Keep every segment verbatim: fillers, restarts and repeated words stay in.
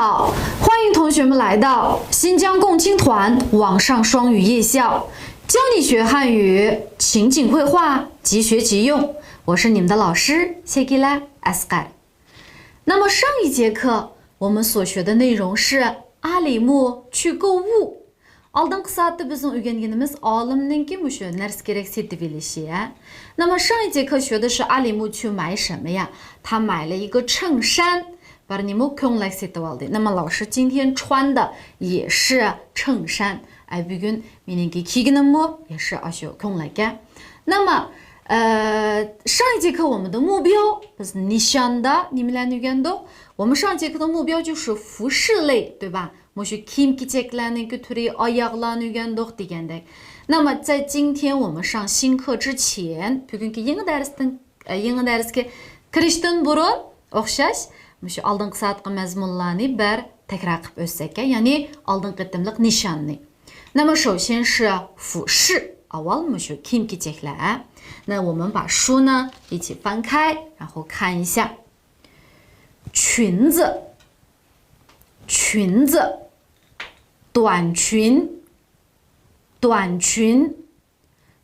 好，欢迎同学们来到新疆共青团网上双语夜校，教你学汉语，情景会话，即学即用。我是你们的老师谢吉拉阿斯盖。那么上一节课我们所学的内容是阿里木去购物。 ئالدىنقى سائەتتە بىزنىڭ ئۆگەنگىنىمىز ئالىمنىڭكى مۇشۇ نەرسە كېرەك سېتىۋېلىشى، ھە؟ 那么上一节课学的是阿里木去买什么呀？他买了一个衬衫。 بار نېمە كۆڭلەك سېتىۋالدى. 那么老师今天穿的也是衬衫。 ئەي، بۈگۈن مېنىڭكى كىيگىنىممۇ يەنە ئاشۇ كۆڭلەك. 那么، ئە، 上一节课我们的目标، بىز نىشاندا نېمىلەرنى ئۆگەندۇق؟ 我们上节课的目标就是服饰类，对吧؟ مۇشۇ كىيىم-كېچەكلەرنىڭكى تۈرى، ئاياغلارنى ئۆگەندۇق دېگەندەك. 那么在今天我们上新课之前، بۈگۈنكى يېڭى دەرستىن، ئە، يېڭى دەرسكە كىرىشتىن بۇرۇن ئوخشاش مۇشۇ ئالدىنقى سائەتقى مەزمۇنلارنى بىر تەكرار قىلىپ ئۆتسەك، يەنى ئالدىنقى قېتىملىق نىشاننى. 那么首先是服饰، ئاۋۋال مۇشۇ كىيىم-كېچەكلەر. 那我们把书呢一起翻开，然后看一下。 裙子，裙子，短裙，短裙，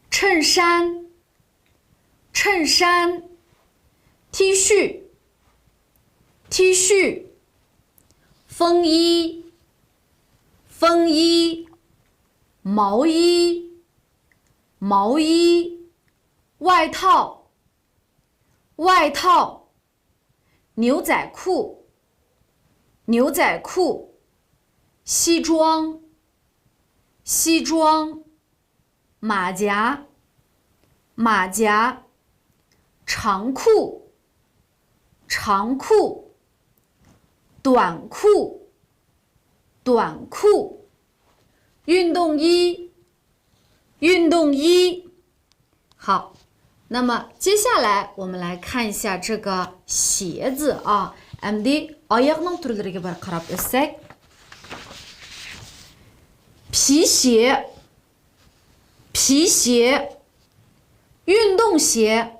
衬衫，衬衫，T恤，T恤，风衣，风衣，毛衣，毛衣，外套， 外套，牛仔裤，牛仔裤，西装，西装，马甲，马甲，长裤，长裤，短裤，短裤，运动衣，运动衣。 好，那么接下来我们来看一下这个鞋子啊。ئەمدى ئاياغنىڭ تۈرلىرىگە بىر قاراپ ئۆتسەك. 皮鞋، 皮鞋，运动鞋，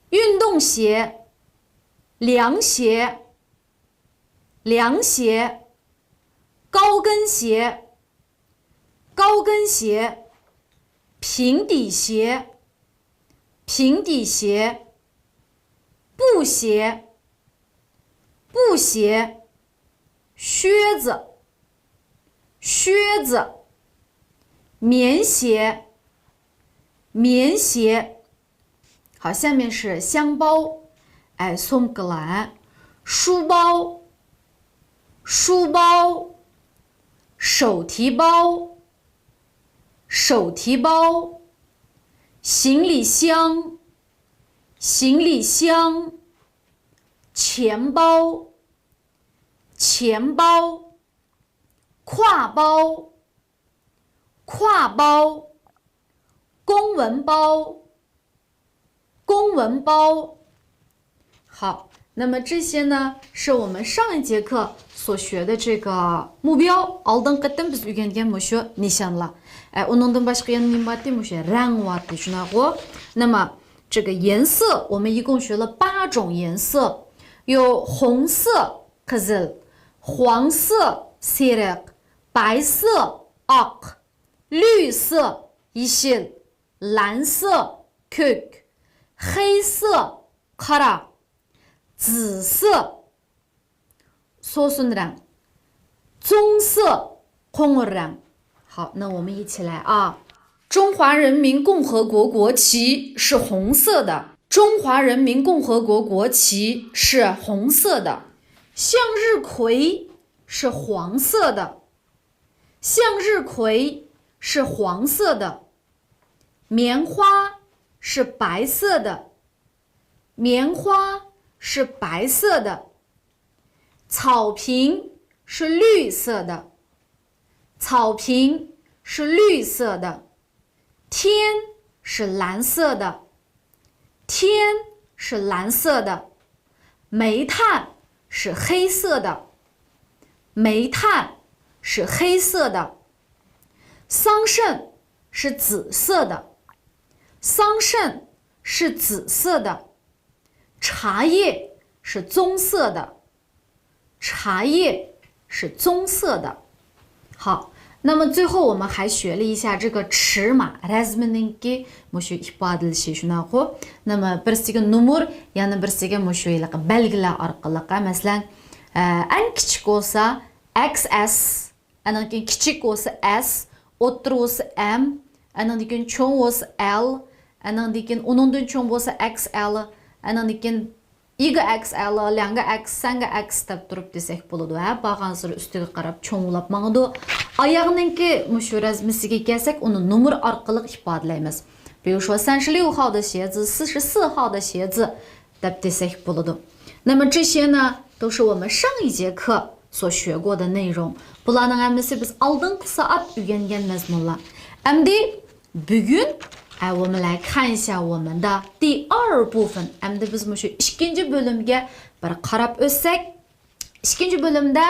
运动鞋，凉鞋，凉鞋，高跟鞋， 高跟鞋，平底鞋，平底鞋，布鞋，布鞋，靴子，靴子，棉鞋，棉鞋。 好，下面是箱包，哎，سومكىلار. 书包，书包，手提包，手提包，行李箱，行李箱，钱包，钱包，挎包， 挎包，公文包，公文包。好，那么这些呢，是我们上一节课所学的这个目标。ئالدىنقى قېتىم بىز ئۆگەنگەن مۇشۇ نىشانلار. ئە، ئۇنىڭدىن باشقا يەنە نېمە بارتى؟ مۇشۇ رەڭ بارتى، شۇنداقغۇ؟ 那么这个颜色，我们一共学了八种颜色，有红色， قىزىل، 黄色، سېرىق، 白色، ئاق، 绿色، يېشىل، 蓝色، كۆك، 黑色، قارا، 紫色، سوسۇن رەڭ، 棕色، قوڭۇر رەڭ. 好，那我们一起来啊。 中华人民共和国国旗是红色的。中华人民共和国国旗是红色的。向日葵是黄色的。向日葵是黄色的。棉花是白色的。棉花是白色的。草坪是绿色的。草坪是绿色的。 天是蓝色的。天是蓝色的。煤炭是黑色的。煤炭是黑色的。桑葚是紫色的。桑葚是紫色的。茶叶是棕色的。茶叶是棕色的。好，那么最后我们还学了一下这个尺码， رەزمىنىڭكى مۇشۇ ئىپادىلىشى شۇنداققۇ؟ 那么 بىرسىگە نومۇر، يەنە بىرسىگە مۇشۇ ھېلىقى بەلگىلەر ئارقىلىق، مەسىلەن، ئە، ئەڭ كىچىك بولسا ئەكس ئەس، ئانىڭدىن كېيىن كىچىك بولسا ئەس، ئوتتۇرا بولسا ئەم، ئانىڭدىن كېيىن چوڭ بولسا ئەل، ئانىڭدىن كېيىن ئۇنىڭدىن چوڭ بولسا ئەكس ئەل، ئانىڭدىن كېيىن ئىگە ئەكس ئەل، لياڭگە ئەكس، سەنگە ئەكس دەپ تۇرۇپ دېسەك بولىدۇ، ھە، بارغانسېرى ئۈستىگە قاراپ چوڭلاپ ماڭىدۇ. ئاياغنىڭكى مۇشۇ رەزمىسىگە كەلسەك، ئۇنى نومۇر ئارقىلىق ئىپادىلەيمىز. 比如说三十六号的鞋子، 四十四号的鞋子 دەپ دېسەك بولىدۇ. 那么这些呢，都是我们上一节课所学过的内容. بۇلارنىڭ ھەممىسى بىز ئالدىنقى سائەت ئۆگەنگەن مەزمۇنلار. ئەمدى بۈگۈن، ئە، 我们来看一下我们的第二部分. ئەمدى بىز مۇشۇ ئىككىنچى بۆلۈمگە بىر قاراپ ئۆتسەك، ئىككىنچى بۆلۈمدە،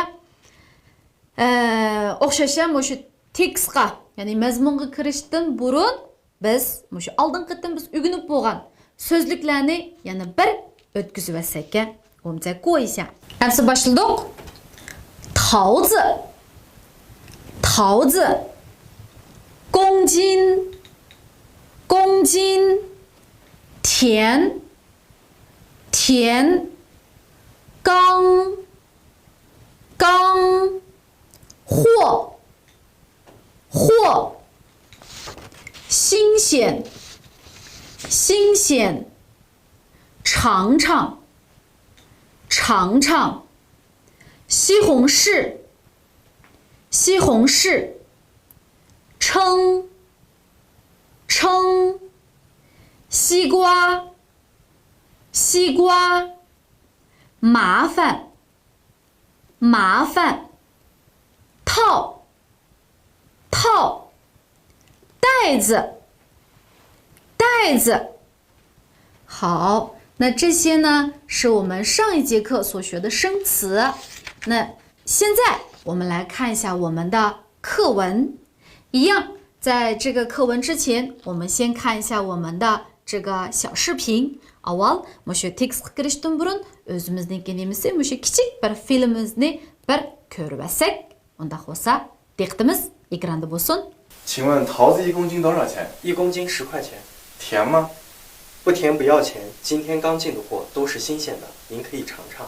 ئە، ئوخشاشلا مۇشۇ تېكىستقا، يەنى مەزمۇنغا كىرىشتىن بۇرۇن بىز مۇشۇ ئالدىنقى قېتىم بىز ئۆگىنىپ بولغان سۆزلۈكلەرنى يەنە بىر ئۆتكۈزۈۋەتسەككە، 我们再过一下. ئەمسە باشلىدۇق. 桃子، 桃子, 公斤, 公斤, 甜, 甜, 刚, 刚, 货, 货, 新鲜, 新鲜, 尝尝, 尝尝, 西红柿, 西红柿, 称, 称, 西瓜, 西瓜, 麻烦, 麻烦, 套, 套, 袋子, 袋子. 好，那这些呢，是我们上一节课所学的生词。那现在我们来看一下我们的课文。一样，在这个课文之前，我们先看一下我们的这个小视频. ئاۋۋال مۇشۇ تېكىستقا كىرىشتىن بۇرۇن ئۆزىمىزنىڭكى نېمىسى، مۇشۇ كىچىك بىر فىلىمىمىزنى بىر كۆرۈۋەتسەك. ئۇنداق بولسا، دىققىتىمىز ئېكراندا بولسۇن. 请问桃子一公斤多少钱？一公斤十块钱，甜吗？不甜不要钱，今天刚进的货，都是新鲜的，您可以尝尝。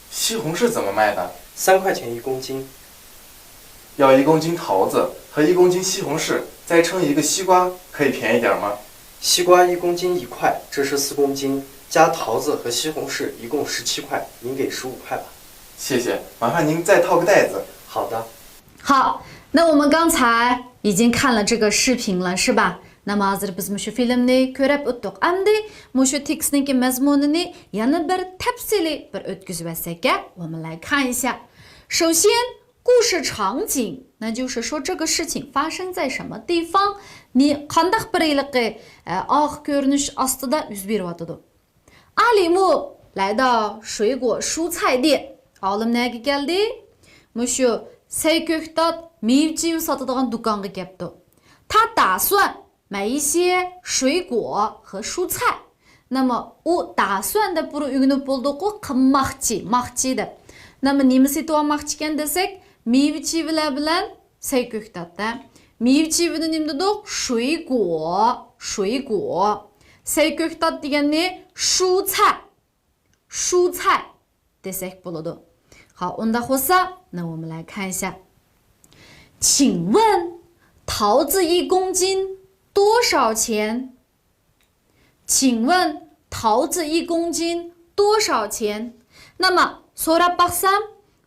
西红柿怎么卖的？三块钱一公斤。要一公斤桃子和一公斤西红柿，再称一个西瓜，可以便宜点吗？西瓜一公斤一块，这是四公斤，加桃子和西红柿一共十七块，您给十五块吧。谢谢，麻烦您再套个袋子。好的。好，那我们刚才已经看了这个视频了，是吧？ 那么ھازىر بىز مۇشۇ فىلىمنى كۆرۈپ ئۆتتۇق. ئەمدى مۇشۇ تېكىستنىڭكى مەزمۇنىنى يەنە بىر تەپسىلىي بىر ئۆتكۈزۈۋەتسەككە، 我们来看一下. 首先，故事场景，那就是说这个事情发生在什么地方، نى قانداق بىر ھېلىقى ئاق كۆرۈنۈش ئاستىدا يۈز بېرىۋاتىدۇ. 阿里木来到水果蔬菜店. ئالىم نەگە كەلدى؟ مۇشۇ سەي كۆكتات، مېۋە چىۋە ساتىدىغان دۇكانغا كەپتۇ. 他打算买一些水果和蔬菜. 那么ئۇ 打算 دەپ بۇرۇن ئۆگىنىپ بولدۇققۇ، قىلماقچى، ماقچى دەپ. 那么 نېمە سېتىۋالماقچىكەن دېسەك، مېۋە چىۋىلەر بىلەن سەي كۆكتات ھە. مېۋە چىۋىنى نېمە دېدۇق؟ 水果، 水果. سەي كۆكتات دېگەننى 蔬菜، 蔬菜 دېسەك بولىدۇ. 好، ئۇنداق بولسا، 那我们来看一下. 请问桃子一公斤多少钱？ 请问桃子一公斤多少钱？ نېمە، سوراپ باقسام،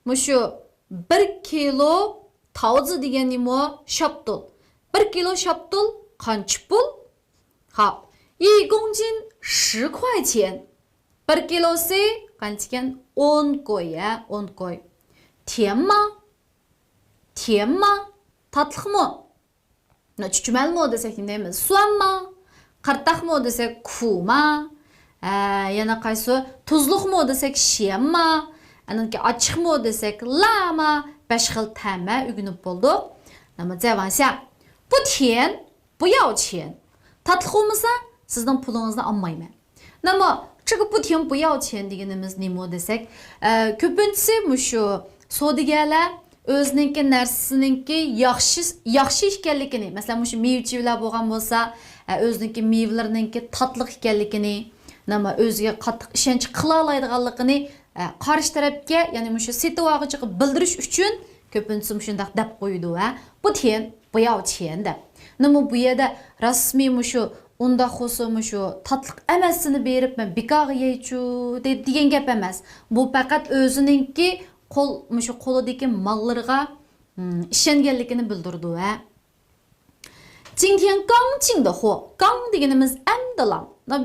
مۇشۇ بىر كىلو تاۋزا دېگەن نېمە؟ شاپتۇل. بىر كىلو شاپتۇل قانچە پۇل؟ 好، 一公斤十块钱. بىر كىلوسى قانچىكەن؟ ئون كوي، ھە، ئون كوي. 甜吗؟ 甜吗؟ تاتلىقمۇ؟ چۈچۈمەلمۇ دېسەك نېمە دەيمىز؟ 酸吗؟ قىرتاقمۇ دېسەك 苦吗؟ ھە، يەنە قايسى؟ تۇزلۇقمۇ دېسەك 咸吗؟ ئانىڭكى ئاچچىقمۇ دېسەك 辣吗؟ بەش خىل تەم ئۆگىنىپ بولدۇق. 那么再往下، 不甜不要钱. تاتلىق بولمىسا سىزنىڭ پۇلىڭىزنى ئالمايمەن. 那么这个不甜不要钱 دېگىنىمىز نېمە دېسەك، ئە، كۆپىنچىسى مۇشۇ سودىگەرلەر ئۆزىنىڭكى نەرسىسىنىڭكى ياخشى، ياخشى ئىكەنلىكىنى، مەسىلەن، مۇشۇ مېۋە-چېۋىلەر بولغان بولسا، ئە، ئۆزىنىڭكى مېۋىلىرىنىڭكى تاتلىق ئىكەنلىكىنى، نېمە، ئۆزىگە قاتتىق ئىشەنچ قىلالايدىغانلىقىنى، ئە، قارشى تەرەپكە، يەنى مۇشۇ سېتىۋالغۇچىغا بىلدۈرۈش ئۈچۈن كۆپىنچىسى مۇشۇنداق دەپ قويىدۇ، ھە، 不甜不要钱 دەپ. نېمە بۇ يەردە رەسمىي مۇشۇ ئۇنداق بولسا مۇشۇ تاتلىق ئەمەسسىنى بېرىپ مەن بىكارغا يەيچۇ دەپ دېگەن گەپ ئەمەس. بۇ پەقەت ئۆزىنىڭكى قول، مۇشۇ قولىدىكى ماللىرىغا، ھىم، ئىشەنگەنلىكىنى بىلدۈرىدۇ، ھە. 今天刚进的货، 刚 دېگىنىمىز ئەمدىلا،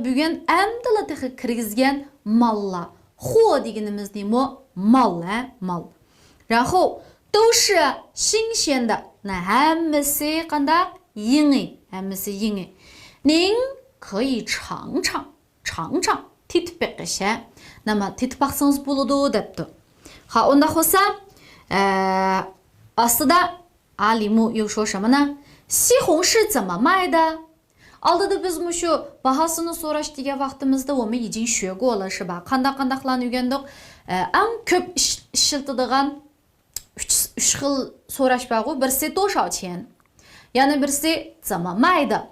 بۈگۈن ئەمدىلا تېخى كىرگۈزگەن ماللار. 货 دېگىنىمىز نېمە؟ مال، ھە، مال. 然后都是新鲜的، ھەممىسى قانداق؟ يېڭى، ھەممىسى يېڭى. 您可以尝尝، 尝尝، تېتىپ بېقىش، ھە. نېمە، تېتىپ باقسىڭىز بولىدۇ دەپتۇ. ھا، ئۇنداق بولسا، ئە، ئاستىدا ئالىمۇ يوشۇشامانا، 西红柿怎么卖的؟ ئالدىدا بىز مۇشۇ باھاسىنى سوراش دېگەن ۋاقتىمىزدا، 我们已经学过了، 是吧؟ قانداق قانداقلارنى ئۆگەندۇق؟ ئە، ئەڭ كۆپ ئىش-، ئىشلىتىدىغان ئۈچ، ئۈچ خىل سوراش بارغۇ، بىرسى 多少钱، يەنە بىرسى 怎么卖的،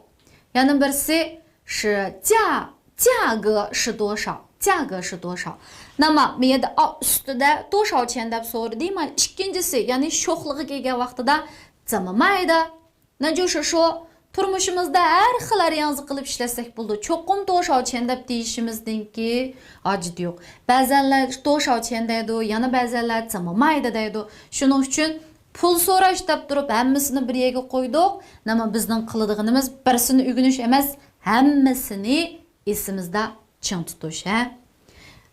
يەنە بىرسى 是价، 价格是多少، 价格是多少. نېمە، مۇ يەردە ئا، ئۈستىدە 多少钱 دەپ سورىدى، مانا ئىككىنچىسى، يەنى شوخلىغا كەلگەن ۋاقتىدا 怎么卖的. 那就是说، تۇرمۇشىمىزدا ھەر خىل ھەر ياڭزا قىلىپ ئىشلەتسەك بولىدۇ. چوقۇم 多少钱 دەپ دېيىشىمىزنىڭكى ھاجىتى يوق. بەزەنلەر 多少钱 دەيدۇ، يەنە بەزەنلەر 怎么卖的 دەيدۇ. شۇنىڭ ئۈچۈن پۇل سوراش دەپ تۇرۇپ ھەممىسىنى بىر يەرگە قويدۇق. نېمە، بىزنىڭ قىلىدىغىنىمىز بىرسىنى ئۆگىنىش ئەمەس، ھەممىسىنى ئېسىمىزدە چىڭ تۇتۇش، ھە.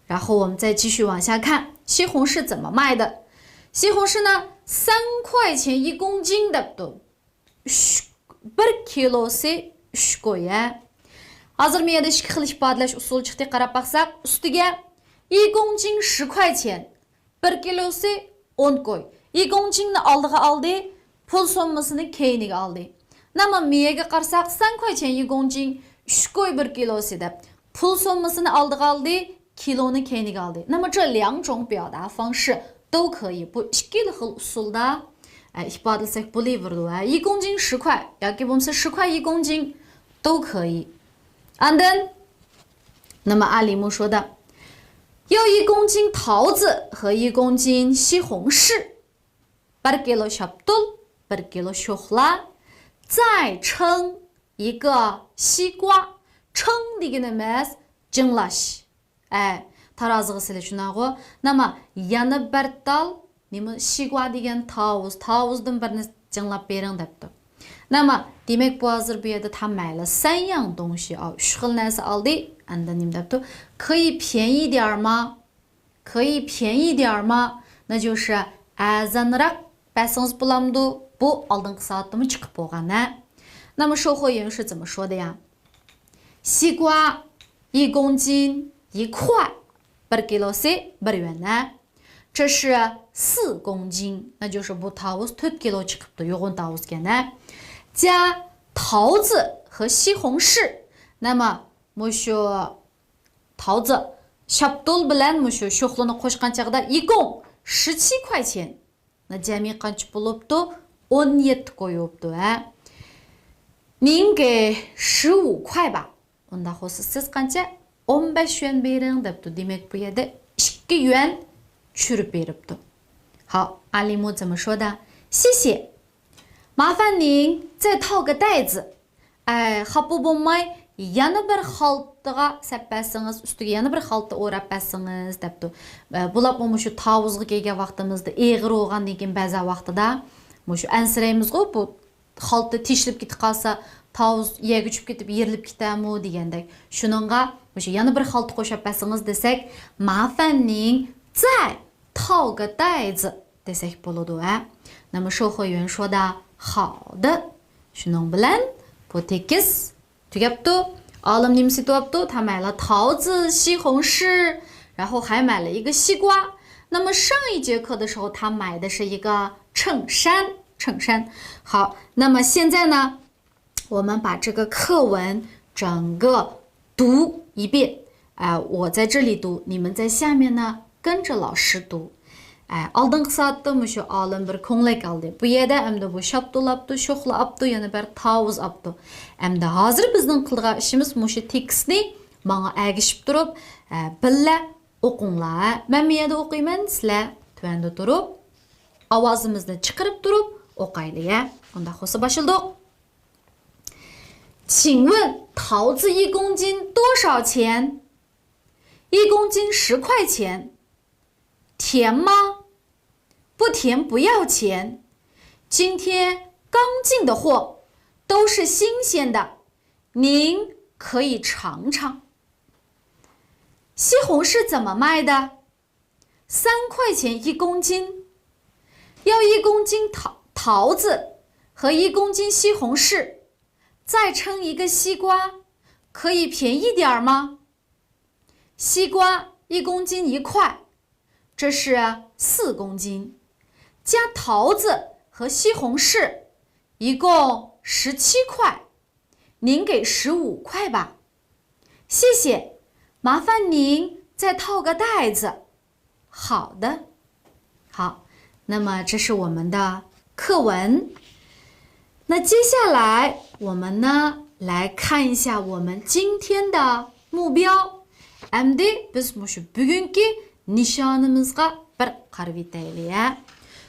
然后我们再继续往下看，西红柿怎么卖的？西红柿呢，三块钱一公斤 دەپتۇ. ئۈچ، بىر كىلوسى ئۈچ كوي، ھە. ھازىر مۇ يەردە ئىككى خىل ئىپادىلەش ئۇسۇلى چىقتى، قاراپ باقساق، ئۈستىگە 一公斤十块钱، بىر كىلوسى ئون كوي. 一公斤نى ئالدىغا ئالدى، پۇل سوممىسىنى كەينىگە ئالدى. نېمە، مۇ يەرگە قارىساق، 三块钱一公斤، ئۈچ كوي بىر كىلوسى دەپ، پۇل سوممىسىنى ئالدىغا ئالدى، كىلونى كەينىگە ئالدى. نېمە، 这两种表达方式都可以. بۇ ئىككىلا خىل ئۇسۇلدا، ئە، ئىپادىلىسەك بولۇۋېرىدۇ، ھە. 一公斤十块 ياكى بولمىسا 十块一公斤都可以. ئاندىن نېمە، ئالىمۇ شۇدا، 要一公斤桃子和一公斤西红柿. بىر كىلو شاپتۇل، بىر كىلو شوخلا. 再称一个西瓜. 称 دېگىنىمىز جىڭلاش. ئە، تارازىغا سېلىش، شۇنداقغۇ؟ نېمە، يەنە بىر تال، نېمە، 西瓜 دېگەن تاۋۇز، تاۋۇزدىن بىرنى جىڭلاپ بېرىڭ دەپتۇ. نېمە، دېمەك، بۇ ھازىر بۇ يەردە 他买了三样东西 ئا، ئۈچ خىل نەرسە ئالدى. ئاندىن نېمە دەپتۇ؟ 可以便宜点儿吗؟ 可以便宜点儿吗؟ 那就是 ئەرزانراق بەرسىڭىز بولامدۇ؟ بۇ ئالدىنقى سائەتتىمۇ چىقىپ بولغان، ھە؟ 那么售货员是怎么说的呀؟ 西瓜一公斤一块. بىر كىلوسى بىر يۈەن، ھە؟ 这是四公斤. 那就是 بۇ تاۋۇز تۆت كىلو چىقىپتۇ، يوغان تاۋۇز ئىكەن، ھە؟ 加桃子和西红柿. نېمە، مۇشۇ تاۋۇز، شاپتۇل بىلەن مۇشۇ شوخلىنى قوشقان چاغدا 一共十七块钱. جەمئىي قانچە بولۇپتۇ؟ ئون يەتتە كوي بولۇپتۇ، ھە؟ 您给十五块吧. ئۇنداق بولسا سىز قانچە؟ ئون بەش يۈەن بېرىڭ دەپتۇ. دېمەك، بۇ يەردە ئىككى يۈەن چۈشۈرۈپ بېرىپتۇ. 好，阿里木怎么说的？谢谢。 麻烦您再套个袋子. ئەي، خاپا بولماي، يەنە بىر خالتىغا سەپ بەرسىڭىز، ئۈستىگە يەنە بىر خالتا ئوراپ بەرسىڭىز، دەپتۇ. ئە، بولۇپمۇ مۇشۇ تاۋۇزغا كەلگەن ۋاقتىمىزدا ئېغىر بولغاندىن كېيىن بەزى ۋاقتىدا مۇشۇ ئەنسىرەيمىزغۇ، بۇ خالتا تېشىلىپ كېتىپ قالسا، تاۋۇز يەرگە چۈشۈپ كېتىپ يېرىلىپ كېتەرمۇ دېگەندەك. شۇنىڭغا مۇشۇ يەنە بىر خالتا قوشۇپ بەرسىڭىز دېسەك، 麻烦您再套个袋子. دېسەك بولىدۇ، ھە؟ 那么售货员说的好的. شۇنىڭ بىلەن بۇ تېكىست تۈگەپتۇ. ئالىم نېمە سېتىۋاپتۇ؟ 他买了桃子、西红柿، 然后还买了一个西瓜. 那么上一节课的时候他买的是一个衬衫，衬衫。好，那么现在呢， 我们把这个课文整个读一遍， ئە، 我在这里读، 你们在下面呢跟着老师读. ئە، ئالدىنقى سائەتتە مۇشۇ ئالىم بىر كۆڭلەك ئالدى. بۇ يەردە ئەمدى بۇ شاپتۇلاپتۇ، شوخلاپتۇ، يەنە بىر تاۋۇز ئاپتۇ. ئەمدى ھازىر بىزنىڭ قىلىدىغان ئىشىمىز مۇشۇ تېكىستنى ماڭا ئەگىشىپ تۇرۇپ، ئە، بىللە ئوقۇڭلار. مەن بۇ يەردە ئوقۇيمەن، سىلەر تۆۋەندە تۇرۇپ، ئاۋازىمىزنى چىقىرىپ تۇرۇپ ئوقايلى، يە. ئۇنداق بولسا باشلىدۇق. 请问桃子一公斤多少钱？一公斤十块钱。甜吗？不甜不要钱。今天刚进的货，都是新鲜的，您可以尝尝。西红柿怎么卖的？三块钱一公斤。要一公斤桃，桃子和一公斤西红柿，再称一个西瓜，可以便宜点儿吗？西瓜一公斤一块，这是四公斤，加桃子和西红柿，一共十七块，您给十五块吧。谢谢，麻烦您再套个袋子。好的。好，那么这是我们的课文。那接下来我们呢，来看一下我们今天的目标。ئەمدى بىز مۇشۇ بۈگۈنكى نىشانىمىزغا بىر قارىۋېتەيلى، ھە.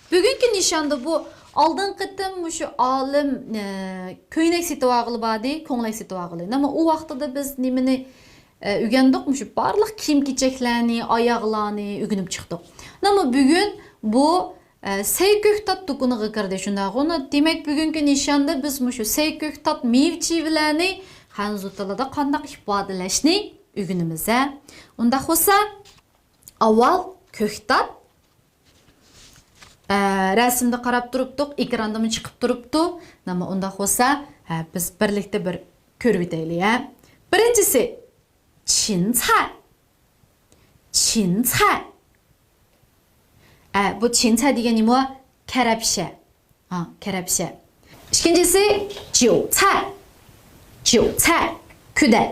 بۈگۈنكى نىشاندا بۇ ئالدىنقى قېتىم مۇشۇ ئالىم، ئە، كۆينەك سېتىۋالغىلى باردى، كۆڭلەك سېتىۋالغىلى. نېمە، ئۇ ۋاقتىدا بىز نېمىنى ئە، ئۆگەندۇق، مۇشۇ بارلىق كىيىم-كېچەكلەرنى، ئاياغلارنى ئۆگىنىپ چىقتۇق. نېمە بۈگۈن بۇ، ئە، سەي كۆكتات دۇكىنىغا كىردى، شۇنداقغۇ؟ دېمەك، بۈگۈنكى نىشاندا بىز مۇشۇ سەي كۆكتات مېۋە-چېۋىلەرنى خەنزۇ تىلىدا قانداق ئىپادىلەشنى ئۆگىنىمىز، ھە. ئۇنداق بولسا، ئاۋۋال كۆكتات، ئە، رەسىمدە قاراپ تۇرۇپتۇق، ئېكراندىمۇ چىقىپ تۇرۇپتۇ. نېمە، ئۇنداق بولسا، ھە، بىز بىرلىكتە بىر كۆرۈۋېتەيلى، ھە. بىرىنچىسى، چىن چاي. چىن چاي. ئە، بۇ چىن چاي دېگەن نېمە؟ كەرەپشە. ھا، كەرەپشە. ئىككىنچىسى، جيۇ چاي. جيۇ چاي. كۈدە.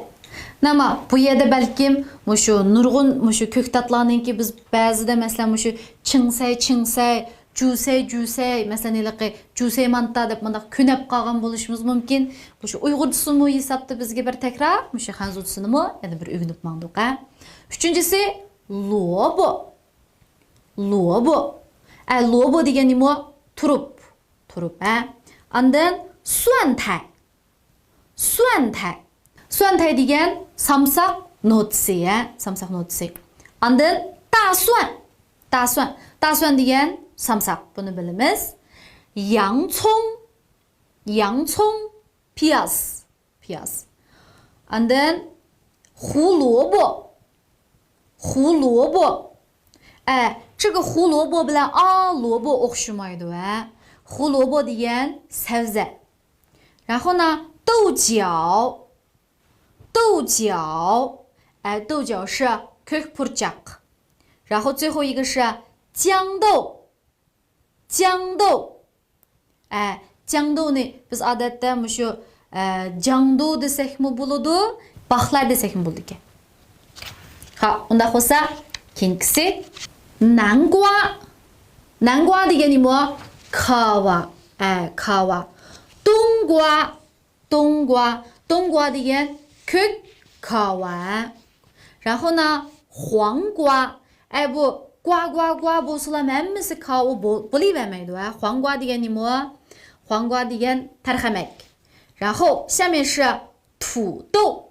نېمە، بۇ يەردە بەلكىم مۇشۇ نۇرغۇن مۇشۇ كۆكتاتلارنىڭكى بىز بەزىدە، مەسىلەن، مۇشۇ چىڭسەي، چىڭسەي، جۇسەي، جۇسەي، مەسىلەن، ھېلىقى جۇسەي مانتا دەپ مۇنداق كۆنەپ قالغان بولۇشىمىز مۇمكىن. مۇشۇ ئۇيغۇرچىسىمۇ ھېسابتا بىزگە بىر تەكرار، مۇشۇ خەنزۇچىسىنىمۇ يەنە بىر ئۆگىنىپ ماڭدۇق، ھە. ئۈچىنچىسى، لوبو. لوبو. ئە، لوبو دېگەن نېمە؟ تۇرۇپ. تۇرۇپ، ھە. ئاندىن سۇەنتەي. سۇەنتەي. سۇەنتەي دېگەن سامساق نوتىسى، ھە، سامساق نوتىسى. ئاندىن تاسۇەن. تاسۇەن. تاسۇەن دېگەن سامساق، بۇنى بىلىمىز. ياڭچۇڭ. ياڭچۇڭ، پىياز. پىياز. ئاندىن خۇلوبو. خۇلوبو. ئە، 这个胡萝卜 بىلەن 胡萝卜 ئوخشىمايدۇ، ھە. خۇلوبو دېگەن سەۋزە. 然后呢، 豆角. 豆角. ئە، 豆角是 كۆك پۇرچاق. 然后最后一个是 豇豆. 豇豆. ئە، 豇豆نى بىز ئادەتتە مۇشۇ، ئە، جاڭدۇ دېسەكمۇ بولىدۇ، باخلا دېسەكمۇ بولىدىكەن. ھا، ئۇنداق بولسا، كېيىنكىسى نەڭگۇا. نەڭگۇا دېگەن نېمە؟ كاۋا. ئە، كاۋا. دۇڭگۇا. دۇڭگۇا. دۇڭگۇا دېگەن كۆك كاۋا. 然后呢، 黄瓜. ئە، بۇ گۇا، گۇا، گۇا بولسىلا ھەممىسى كاۋا بو-، بولۇۋەرمەيدۇ، ھە. 黄瓜 دېگەن نېمە؟ 黄瓜 دېگەن تەرخەمەك. 然后下面是土豆.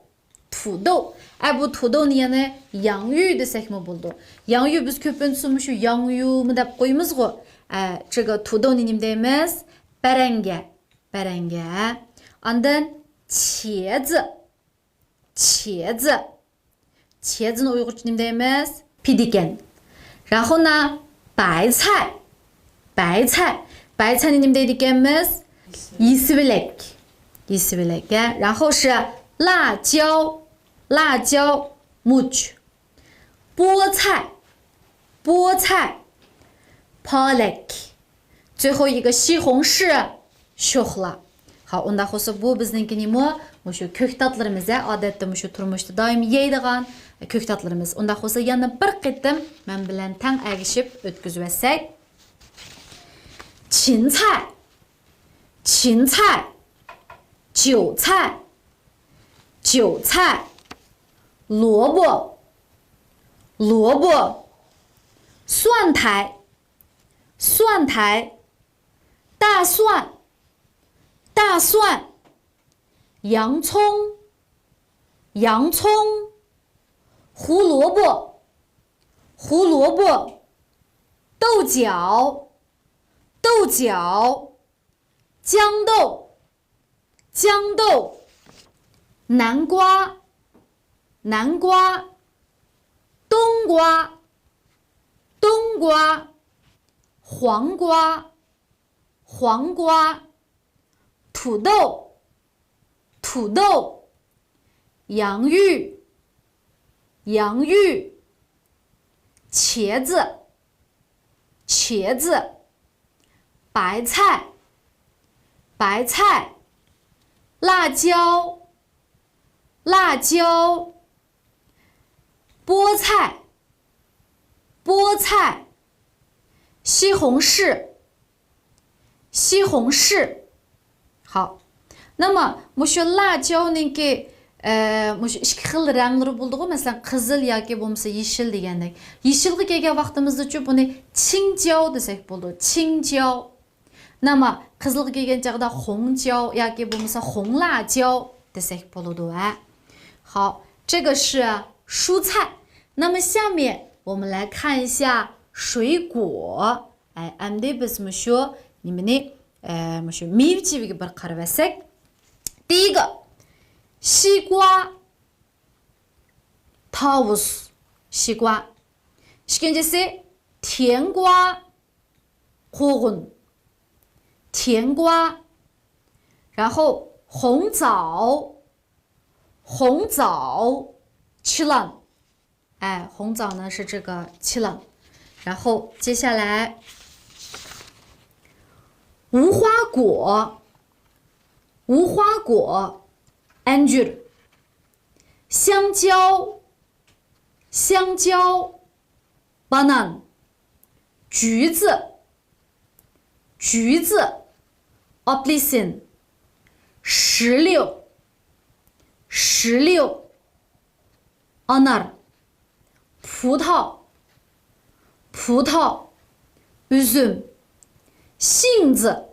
土豆. ئە، بۇ 土豆نى يەنە 洋芋 دېسەكمۇ بولىدۇ. 洋芋 بىز كۆپىنچىسى مۇشۇ 洋芋 مۇ دەپ قويىمىزغۇ. ئە، 这个土豆 نى نېمە دەيمىز؟ بەرەڭگە. بەرەڭگە. ئاندىن 茄子. 茄子. 茄子 نى ئۇيغۇرچە نېمە دەيمىز؟ پېدىكەن. 然后呢، 白菜. 白菜. 白菜 نى نېمە دەيدىكەنمىز؟ يېسىۋىلەك. يېسىۋىلەك، ھە. 然后是辣椒. 辣椒. مۇچ. 菠菜. 菠菜. پالەك. 最后一个 西红柿. شوخلا. ھا، ئۇنداق بولسا بۇ بىزنىڭكى نېمە؟ مۇشۇ كۆكتاتلىرىمىز، ھە، ئادەتتە مۇشۇ تۇرمۇشتا دائىم يەيدىغان، كۆكتاتلىرىمىز. ئۇنداق بولسا يەنە بىر قېتىم مەن بىلەن تەڭ ئەگىشىپ ئۆتكۈزۈۋەتسەك. 芹菜، 芹菜، 韭菜，韭菜，萝卜，萝卜，蒜苔，蒜苔，大蒜，大蒜，洋葱，洋葱，胡萝卜，胡萝卜，豆角，豆角， 豇豆，豇豆，南瓜，南瓜，冬瓜，冬瓜，黄瓜，黄瓜，土豆，土豆，洋芋，洋芋，茄子，茄子， 白菜，白菜，辣椒，辣椒，菠菜，菠菜，西红柿，西红柿。好，那么 مۇشۇ 辣椒نىڭكى، ئە، مۇشۇ ئىككى خىل رەڭلىرى بولىدىغۇ، مەسىلەن، قىزىل ياكى بولمىسا يېشىل دېگەندەك. يېشىلغا كەلگەن ۋاقتىمىزدىچۇ بۇنى 青椒 دېسەك بولىدۇ. 青椒. ناما قىزىلغا كەلگەن چاغدا 红椒 ياكى بولمىسا 红辣椒 دېسەك بولىدۇ، ھە. 好，这个是蔬菜。那么下面我们来看一下水果。 ئەي، ئەمدى بىز مۇشۇ نېمىنى، ئە، مۇشۇ مېۋە-چېۋىگە بىر قاراۋەتسەك. 第一个، 西瓜، تاۋۇز، 西瓜. ئىككىنچىسى، 甜瓜، قوغۇن، 甜瓜. 然后红枣，红枣، چىلان. 哎，红枣呢是这个 چىلان. 然后接下来，无花果，无花果， ئەنجۈر. 香蕉，香蕉， بانان. 橘子，橘子، ئاپېلسىن. 石榴，石榴، ئانار. 葡萄，葡萄، ئۈزۈم. 杏子，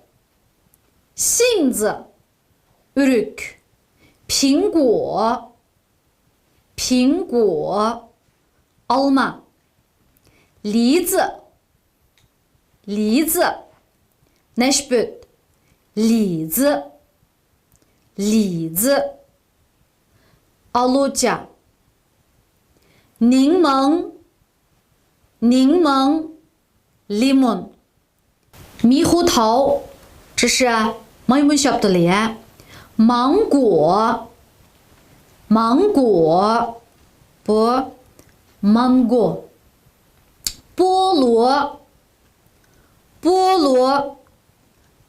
杏子، ئۆرۈك. 苹果，苹果، ئالما. 梨子，梨子، نەشپۈت. 李子，李子، ئالۇچا. 檸檬，檸檬، لىمون. 猕猴桃، 这是 مايمۇن شاپتۇلى، ھە. 芒果، 芒果، بۇ مانگو. 菠萝، 菠萝،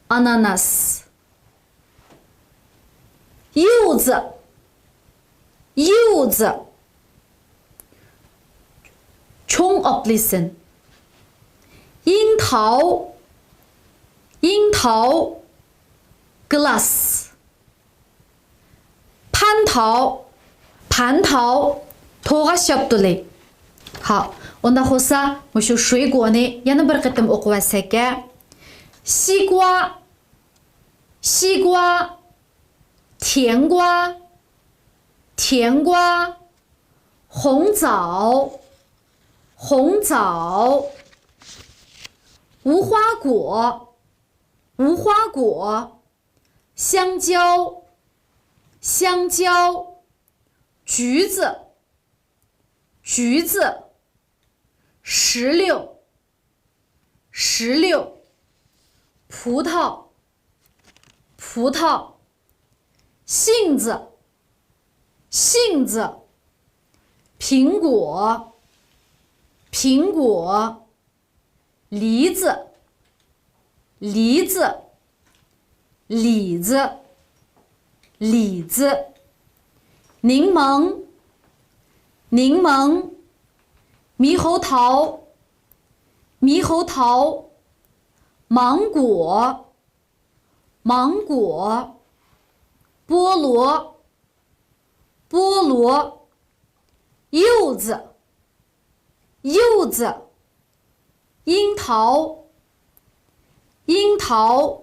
ئاناناس. 柚子، 柚子، چوڭ ئاپېلسىن. 樱桃، 樱桃، گىلاس. 蟠桃، 蟠桃، توغاچ شاپتۇلى. 好، ئۇنداق بولسا مۇشۇ 水果نى يەنە بىر قېتىم ئوقۇۋەتسەك. 西瓜، 西瓜، 甜瓜，甜瓜， 红枣，红枣，无花果，无花果，香蕉，香蕉，橘子，橘子，石榴，石榴，葡萄，葡萄，杏子， 杏子，苹果，苹果，梨子，梨子，李子，李子，柠檬，檸檬、猕猴桃、猕猴桃、芒果、芒果、菠萝、菠萝、柚子、柚子、樱桃、樱桃、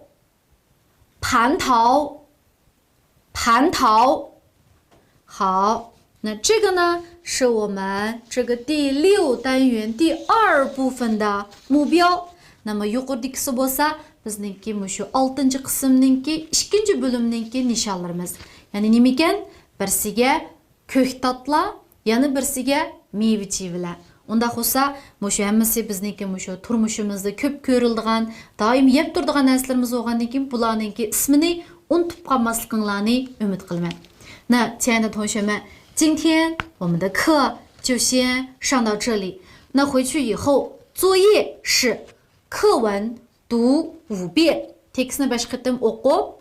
蟠桃、蟠桃。好，那这个呢，是我们这个第六单元第二部分的目标。那么 يۇقىرىدىكىسى بولسا بىزنىڭكى مۇشۇ ئالتىنچى قىسىمنىڭكى، ئىككىنچى بۆلۈمنىڭكى نىشانلىرىمىز. يەنى نېمىكەن؟ بىرسىگە كۆكتاتلار، يەنە بىرسىگە مېۋە-چېۋىلەر. ئۇنداق بولسا، مۇشۇ ھەممىسى بىزنىڭكى مۇشۇ تۇرمۇشىمىزدا كۆپ كۆرۈلىدىغان، دائىم يەپ تۇرىدىغان نەرسىلىرىمىز بولغاندىن كېيىن، بۇلارنىڭكى ئىسمىنى ئۇنتۇپ قالماسلىقىڭلارنى ئۈمىد قىلىمەن. 那，亲爱的同学们，今天我们的课就先上到这里。那回去以后，作业是课文读五遍。 تېكىستنى بەش قېتىم ئوقۇپ،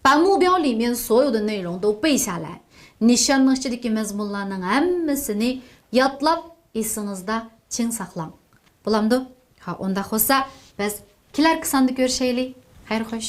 把目标里面所有的内容都背下来. نىشاننىڭ ئىچىدىكى مەزمۇنلارنىڭ ھەممىسىنى يادلاپ، ئېسىڭىزدە چىڭ ساقلاڭ. بولامدۇ؟ ھا، ئۇنداق بولسا، بىز كېلەركى ساندا كۆرۈشەيلى. خەير خوش.